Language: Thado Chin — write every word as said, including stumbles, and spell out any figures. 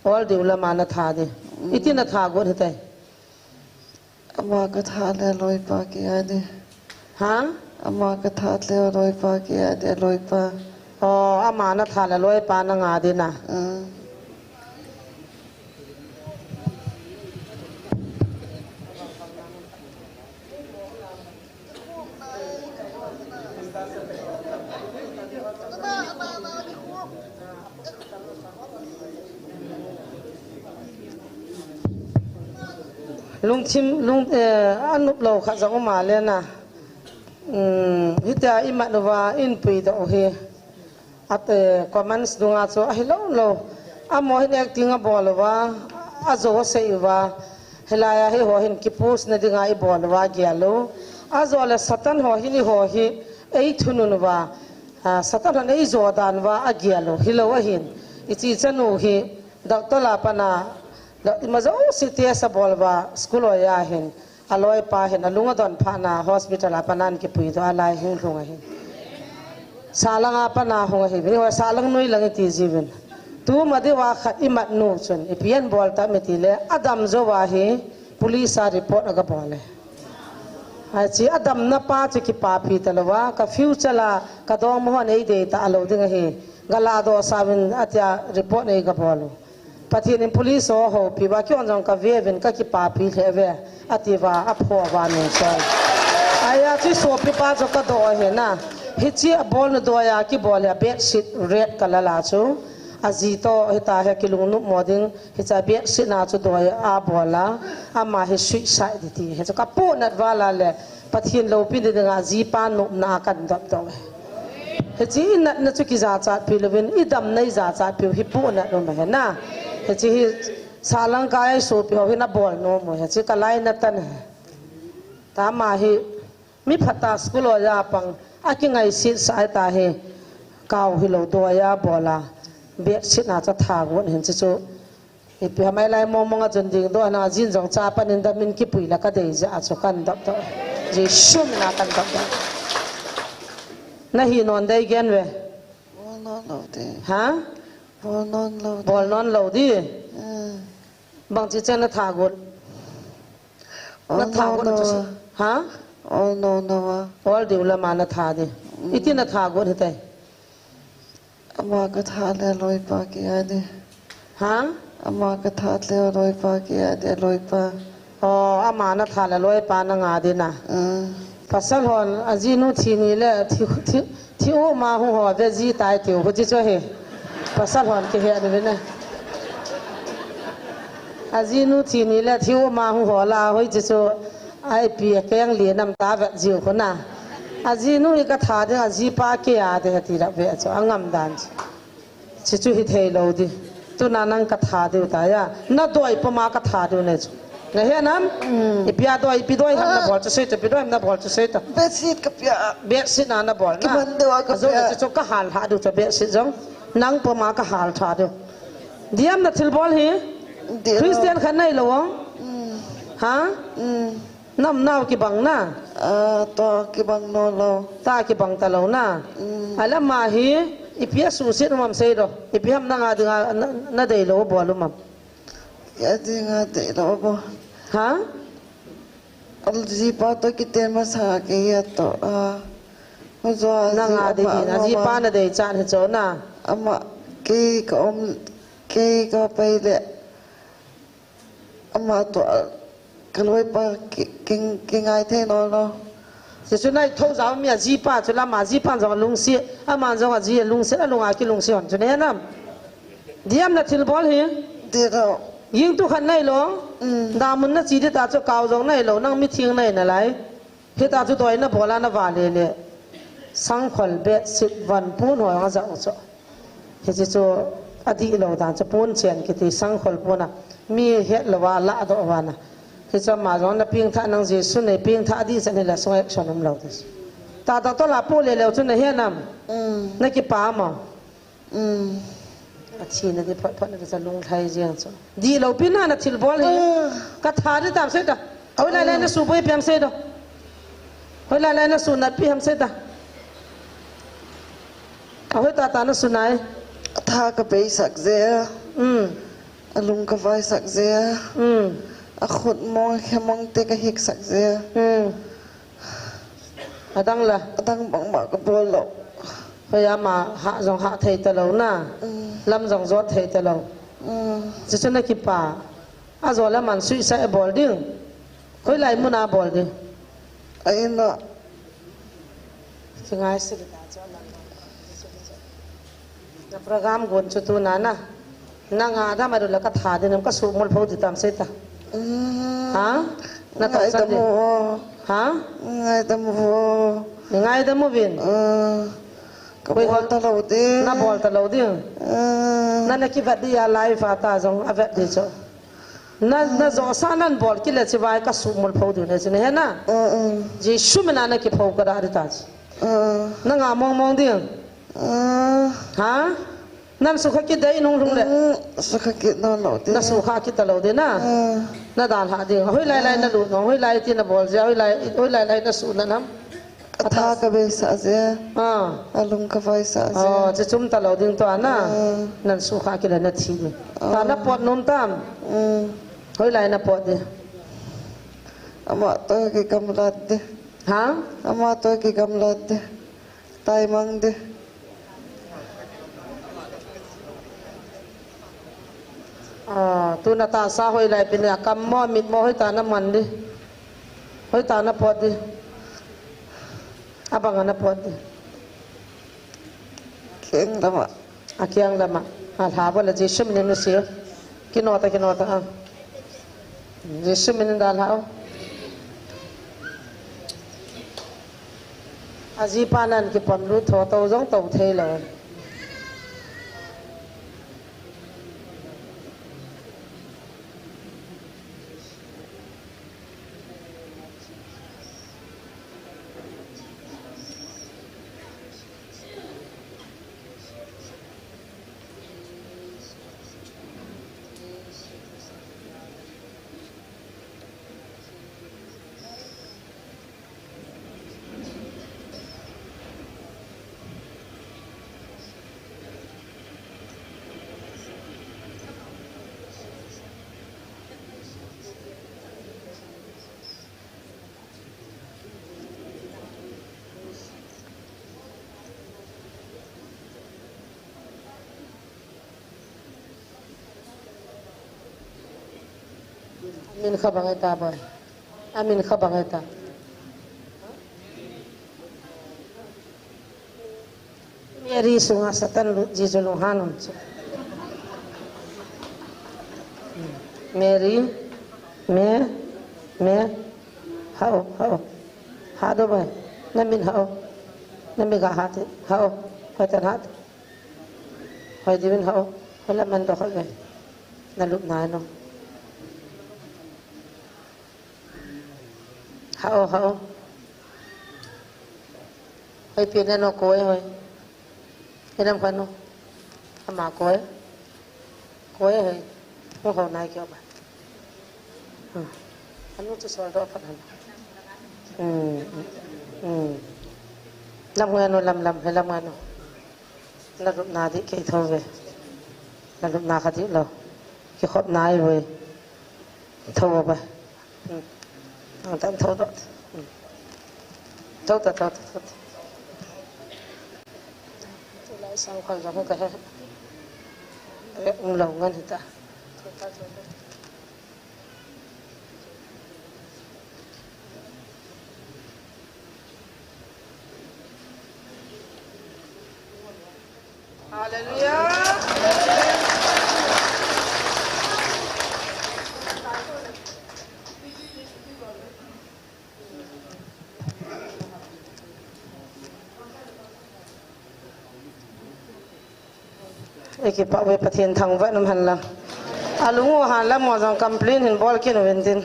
Ol diu lama na tha di. Iti na tha got hitai. Ama ka tha le loipa ki a di. Ha? Ama ka tha le loipa ki a di, loipa. Oh, ama na tha le loipa na nga di na. Ah. Lungthim, lung, eh, anop lou khat jong um a le na. Um, hitia i mat uva, in puidoh u hi. At, eh, comments dunga chu ahi lou lou. Amaho hin acting abol uva, ajo asei uva. Hilai a hi ho hin ki post na dinga i bol uva agel u. Ajo le Satan ho hin i ho hi ei thunun uva. Ah, Satan hon ei jo dan uva agel u. Hilou ahin. I chi chanu hi doctor la pana, doc-, ima jouse test abol uva school oja hin. A loipa hin, a lung adon phat na hospital a panan kipui doh a lai hung lhung ahi. Salang a pana hung ahi, ni ho salang noi lang iti jiuvin. Tuma diuva khat i mat nu chun, ipi abol tam iti le, adam jouva hi, police a report aga bol e. Hiche adamna pa chu kipapi talouva, ka future la, ka dongma hon ei dei talou ding ahi. Ga ladoh sauvin atia report nei ga bol u. Pathen in police ho ahoupi uva, keihon jong ka ve uvin ka kipapi lheh uve, ati uva, apho uva nung chun. Ahi a chu sopipa chu ka doh ahi na. Hiche abol na doi a kibol hi a bedsheet red color la chu. Aji toh hita hi kilungnop mo ding, hiche a bedsheet na chu doi a abol a, ama hi suicide ti. Hichu ka pohnat val a le, Pathen loupina dinga jipa nopna a kan dop doh e. Hiche i natna chu kijachat pi louvin, i damna i jachat piu hi pohnat um ahi na. Hiche hi salang kai a i sopi ho hin abol nom u, hiche ka lainat ahi. Tama hi, mi phatah school oja pang, akingaisih sah ahitai hi, kau hilou doi a bol a, bedsheet na chu atha got hin chu chu. Ipi ham a lai mong mong a chun ding doh na, ajin jong cha pan in damin kipui la ka dei jeh a chu kan dop doh. Jesu min a kan dop doh. Na hi non dei gen ve. Bol non lou di. Ha? Bol non lou di. Bol non lou di. Ah. Bang chi chen na tha got. Na tha got na chu. Ha? Ol no no a. Ol diu lama na tha di. Mm. Iti na tha got hitai. Ama ka tha le loipa ki a di. Ha? Ama ka tha le loipa ki a di, loipa. Oh, ama na tha le loipa na nga di na. Ah. Pasal hon, ajinu thi ni le, thi, thi, thi u ma hu ho ve ji tai tiu, hu ji chu hi. Pasal hon kihe ni ve na. Ajinu thi ni le, thi u ma hu ho la, hoi ji chu. Ai pi a keng li nam ta vet jiu khu na. Ajinu hi ka tha ding, ajipa ke a de ti la ve chu, angam dan chu. Chi chu hithei lou di. Tuna nang ka tha diu ta ya. Na doi puma ka tha diu ne chu. Na he nam? Mm. Ipi a doi, ipi doi ham na bol chu sei ta, ipi doi ham na bol chu sei ta. Bedsheet ka pia. Bedsheet na na bol na. Kiman deu a ka pia. Ajo le chu ka hal ha diu chu bedsheet jong. Nang puma ka hal tha diu. Diam na thil bol hi. Di lo. Christian khat nai lo ong. Mm. Ha? Mm. Nam nau kibang na? Ah, to kibang no lo. Ta kibang ta lo na? Mm. Ala ma hi, ipi a susit um am sei do. Ipi ham na nga dinga na, na dei lo bol um am. Ya dinga dei lo bol. Ha? Al jipa to kiten masa ke ya to. Ah. Ho jo a na nga ji dei ama, na ama jipa ma. Na dei chan hi cho na. Ama ke ka um, ke ka pai le. Ama to, ah, ka loipa ki, ki, kingai thei no lo. Jesu nai tho jao mi a jipa chu lama jipa jong lungsi, ama jong aji lungsi, alunga kilungsi hon chu ne nam. Diam na thil bol hi. Di lo. Ying tu khan nai lo. Mm. Damun na chi di ta chu kau jong nai lo, nang mi thing nai na lai. Hita chu doi na bol a na vale le. Sangkhol bedsheet van pun ho nga ja u chu. Hichi chu adih lou dan chu pon chen kiti sangkhol pon a mi het lou va la doh vana. Hichu ama jong na pengthah nang Jesu nei pengthah ding chan hi la sunga action um lou ti. Tata tola pu le leu chu na he nam. Mm. Na kipa ma. Mm. A thina di phot phot na ka cha lunglhai jeng chu. Dih lou pi na na thil bol hi. Ah. Ka tha di tam sei ta. Hoilai lai na su boi piam sei ta. Hoilai lai na su nat pi ham sei ta. A hoi tata na su nai. Tha ka beisak je. Mm. Alung kavaisak jeh a. Hmm. Akhut mong, khe mong te kahiksak jeh a. Hmm. Adang la. Adang bangma kabol lou. Hoi ama ha jong ha thei talou na. Hmm. Lam jong jot thei talou. Hmm. Chuchu nakipah. Ajol a man suicide abol ding. Hoilai muna abol ding. Aina. Kingai sili ta chu alang. Na program gon chu tuna na. Nanga dam a dula katha ding nam kasumol pho ding tam seita. Mm. Ha? Natoh chan ding. Ngaidam u. Ha? Ngaidam u. Ngaidam uvin. Mm. Kabol talou ding. Nabol talou ding. Mm. Nana kivet ding a live a ta jong avet ding chu. Na, najosah nan bol kit le chivai kasumol pho ding le chu nahe na. Mm, mm. Jesu mina nakipho kada ding ta chu. Mm. Nanga mong mong ding. Mm. Ha? Nan sukha kit ding nung lhung le. Mm, sukha kit nalou ding. Nasukha kit talou ding na. Mm. Nadalhah ding. Hoilai lai nalut nung, hoilai ti nabol jeh a, hoilai, hoilai lai nasuh nan ham. Atha kavaisak jeh a. Ah. Alung kavaisak jeh a. Oh, chuchu um talou ding tua na. Ah. Nan sukha kit le nathi ding. Ah. Ta napot nom tam. Mm. Hoilai napot ding. Ama toh kigamlat ding. Ha? Ama toh kigamlat ding. Taimang ding. Ah, tuna tahsa hoilai pen a kam mo, mit mo, hoitah naman ding. Hoitah napot ding. Abang a napot ding. Keng lama. Akiang lama. Alha bol a Jesu minin nase. Kino ta, kino ta, ah. Jesu minin dalha o. Ajipa nan kipon lut tho to jong to thei lou. Amin kha bang ahi ta boy. Amin kha bang ahi ta. Mary sunga Satan lut ji chu lunghan um chu. Mary, me, me, hao, hao. Ha do boy. Namin hao. Namin ga ha te. Hao. Hoi tan ha te. Hoi diuvin hao. Hoi la man do hoi boy. Nalup nai no. Hao, hao. Hoi pi na no koi hoi. Hinam kha no. Ama koi. Koi hoi. Ko ho nai kyo ba. Hmm. Anu chu sol do phat han. Hmm. Hmm. Lam ngai no, lam, lam, he lam ngai no. Nalupna dih kei tho ve. Nalupna kha dih lou. Kikhopna ahi ve. Tho ve. Hmm. Ang tan tho dot. Hmm. Tho ta, tho ta, tho ta. Tulai sang khol jong ka he. Ve um lou ngan hita. Tho ta, tho ta. Hallelujah. Ikipah uve, Pathen thangvah in um hen lang. Alung u han lam mo jong complain hin bol kit uvin tin.